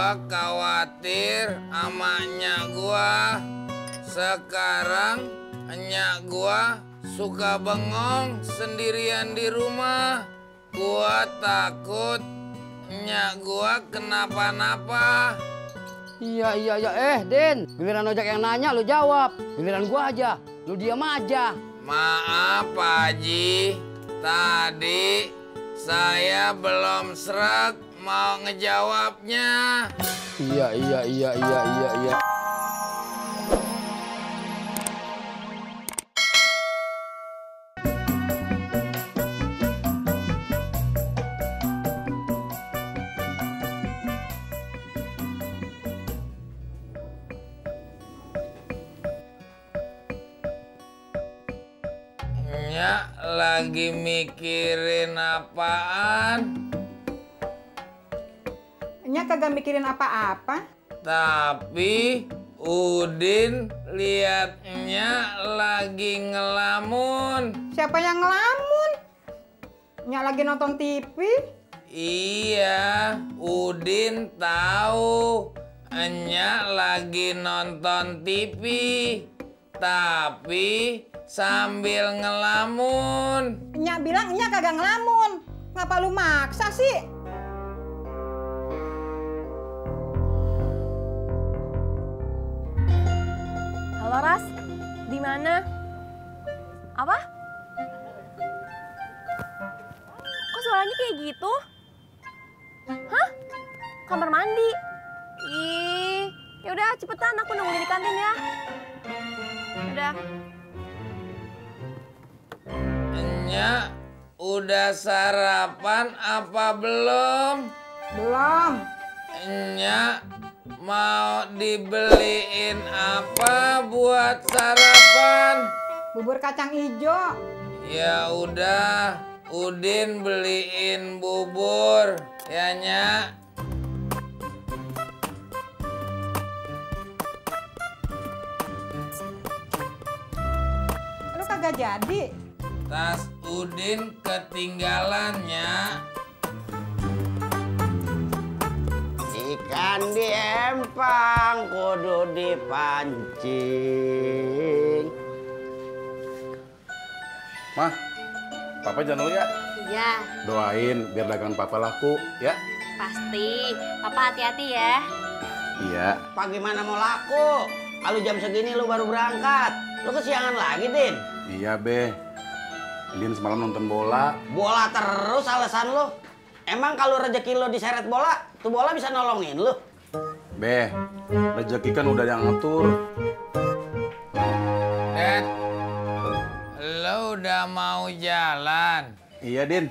Gua khawatir sama nyak gua. Sekarang nyak gua suka bengong sendirian di rumah. Gua takut nyak gua kenapa-napa. Iya. Din, giliran ojek yang nanya lu jawab. Giliran gua aja, lu diam aja. Maaf Pak Haji, tadi saya belum sreg mau ngejawabnya. Iya. Nyak lagi mikirin apaan? Nyak kagak mikirin apa-apa. Tapi Udin liat nyak lagi ngelamun. Siapa yang ngelamun? Nyak lagi nonton TV. Iya, Udin tahu nyak lagi nonton TV. Tapi sambil ngelamun. Nyak bilang nyak kagak ngelamun. Ngapa lu maksa sih? Halo Ras, di mana? Apa? Kok suaranya kayak gitu? Hah? Kamar mandi? Ih, yaudah cepetan aku nunggu di kantin ya. Udah. Nyak udah sarapan apa belum? Belum. Nyak mau dibeliin apa buat sarapan? Bubur kacang ijo. Ya udah, Udin beliin bubur ya Nyak. Lu kagak jadi. Tas Udin ketinggalan Nyak. Ikan diempang kudu dipancing. Mah, Papa jalan dulu ya. Iya, Doain biar dagangan Papa laku, ya. pasti. Papa hati-hati ya. Iya. Pagi mana mau laku? Kalau jam segini lu baru berangkat. Lu kesiangan lagi, Din. Iya, Be. Din semalam nonton bola. Bola terus alasan lu. Emang kalau rezeki lu diseret bola, tuh bola bisa nolongin lu? Be, rezeki kan udah yang ngatur. Dad, lo udah mau jalan? Iya, Din.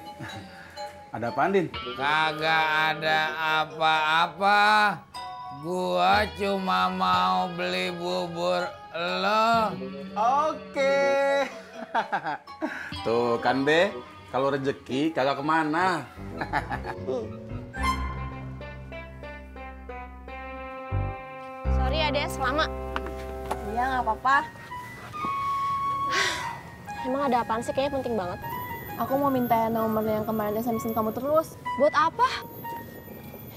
Ada apaan, Din? Kagak ada apa-apa. Gua cuma mau beli bubur lo. Oke. Tuh kan, Be. Kalau rezeki kagak kemana. Sorry ya Des, lama. Iya nggak apa-apa. Emang ada apaan sih? Kayaknya penting banget. Aku mau minta nomor yang kemarin SMS-in kamu terus. Buat apa?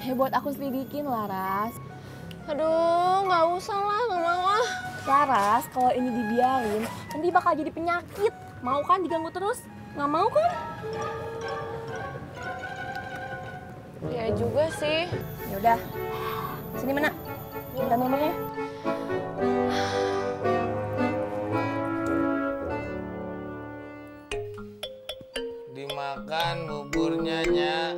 Ya buat aku selidikin lah, Ras. Aduh, nggak usah lah, nggak mau ah. Ras, kalau ini dibiarin, nanti bakal jadi penyakit. Mau kan diganggu terus? Nggak mau kan? Ya juga sih. Ya udah. Sini mana? Minta nomornya. Dimakan buburnya Nyak.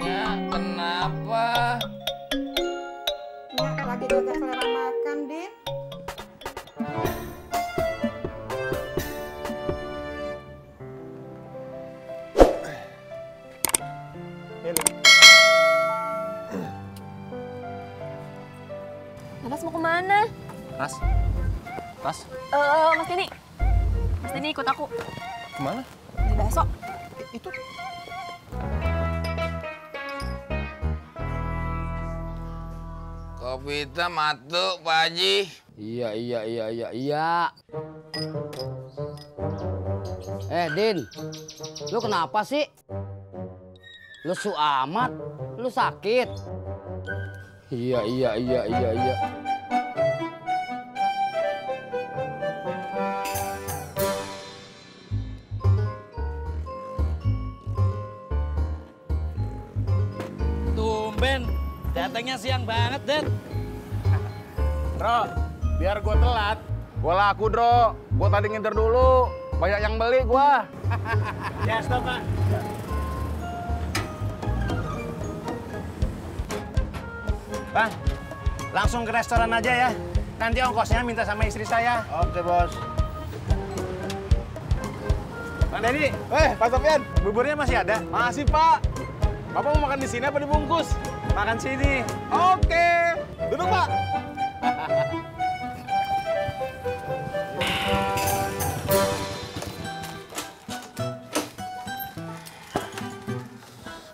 Nyak, kenapa? Nyak lagi kagak selera makan, Din. Ras mau kemana? Ras? Ras? Mas Denny. Mas Denny ikut aku. Kemana? Beli bakso. Itu? Kopi hitam atuh, Pak Haji. Iya. Din, lu kenapa sih? Lesu amat, lu sakit? Iya. Tumben, datangnya siang banget, Den. Bro, biar gue telat, gue laku, Bro. Gue tadi nginter dulu, banyak yang beli gue. Ya, stop, Pak. Bang, langsung ke restoran aja ya. Nanti ongkosnya minta sama istri saya. Oke, Bos. Bang Dedi, Pak Sofyan. buburnya masih ada? Masih, Pak. Bapak mau makan di sini apa dibungkus? Makan sini. Oke. Duduk, Pak.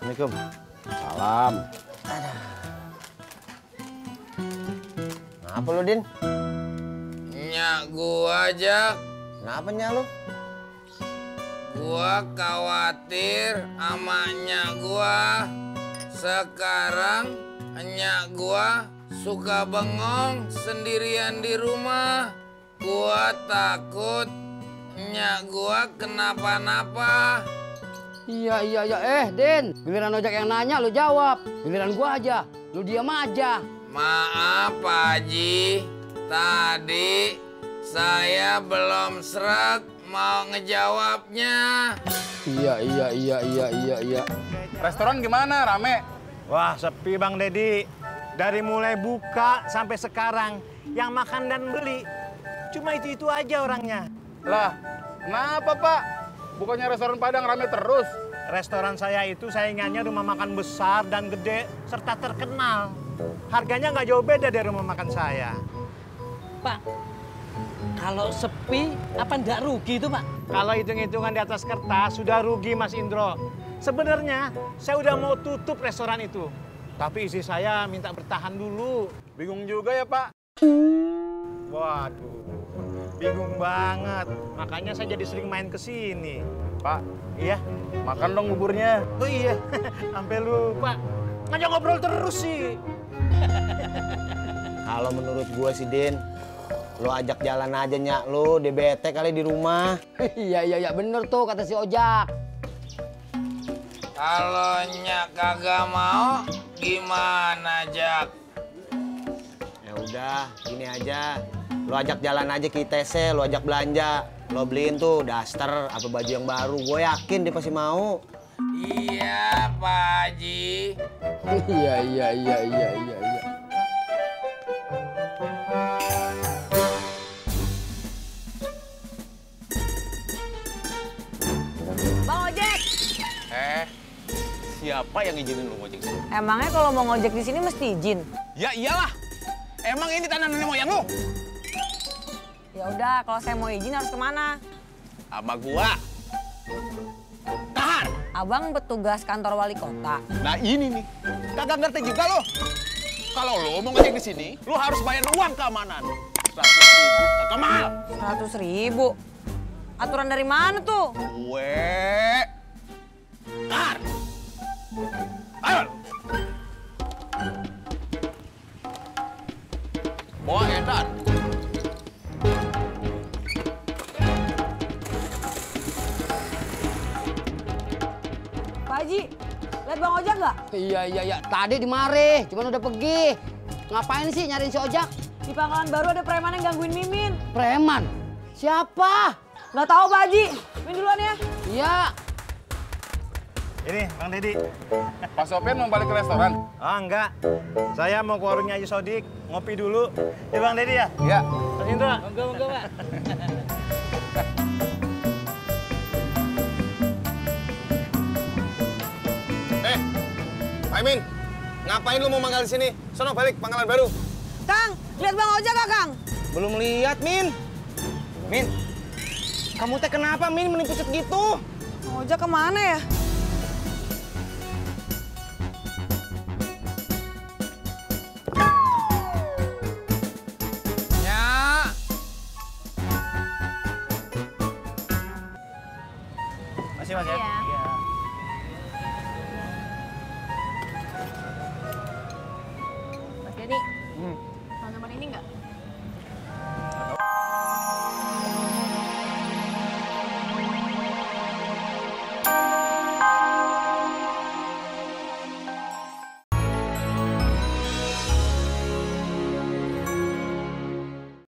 Assalamualaikum. Salam. Kenapa lu, Din? Nyak gua Jak. Kenapa nyak lu? Gua khawatir sama nyak gua. Sekarang nyak gua suka bengong sendirian di rumah. Gua takut nyak gua kenapa-napa. Iya. Din, giliran ojek yang nanya lu jawab. Giliran gua aja, lu diam aja. Maaf Pak Haji, tadi saya belum sreg mau ngejawabnya. Iya. Restoran gimana? Rame? Wah, sepi Bang Dedi. Dari mulai buka sampai sekarang, yang makan dan beli cuma itu aja orangnya. Lah, kenapa, Pak? Bukannya restoran Padang rame terus? Restoran saya itu saingannya rumah makan besar dan gede serta terkenal. Harganya nggak jauh beda dari rumah makan saya. Pak, kalau sepi apa nggak rugi itu, Pak? Kalau hitung-hitungan di atas kertas sudah rugi, Mas Indro. Sebenarnya saya udah mau tutup restoran itu. Tapi istri saya minta bertahan dulu. Bingung juga ya, Pak. Waduh, bingung banget. Makanya saya jadi sering main ke sini. Pak, Iya? makan dong buburnya. Oh iya, sampai lupa. Ngajak ngobrol terus sih. Kalau menurut gue sih, Din, lu ajak jalan aja nyak lu, dia bete kali di rumah. Iya, bener tuh kata si Ojak. Kalau nyak kagak mau, gimana Jak? Ya udah, gini aja. Lu ajak jalan aja ke ITC, lu ajak belanja. Lu beliin tuh daster apa baju yang baru. Gue yakin dia pasti mau. Iya Pak Haji. Iya. Bang ojek. Siapa yang izinin lu ngojek sini? Emangnya kalau mau ngojek di sini mesti izin? Ya iyalah. Emang ini tanah nenek moyang lu? Ya udah, kalau saya mau izin harus kemana? Sama gua. Tahar. Abang petugas kantor wali kota. Nah ini nih. Kagak ngerti juga lo. Kalau lo mau ngojek di sini, lo harus bayar uang keamanan. 100.000 ke Kemal. 100.000. Aturan dari mana tuh? Gue. Tahar. Ayo. Bawa edan. Pak Haji, lihat Bang Ojak nggak? Iya. Tadi di mari, cuman udah pergi. Ngapain sih nyariin si Ojak? Di pangkalan baru ada preman yang gangguin Mimin. Preman? Siapa? Nggak tahu Pak Haji. Min duluan ya. Iya. Ini, Bang Dedi. Pak Sofyan mau balik ke restoran? Oh enggak, saya mau ke warungnya Haji Sodik, ngopi dulu. Ya Bang Dedi ya? Iya. Mas Indra. Monggo, Pak. Pak Imin, ngapain lu mau manggal di sini? Sono balik pangkalan baru. Kang, lihat Bang Ojak nggak Kang? Belum lihat, Min. Min, kamu teh kenapa, Min, menipu gitu? Bang Ojak kemana ya? Nyak. Makasih Mas ya. Iya. Iya. Mas Dedi, mau nomor ini nggak?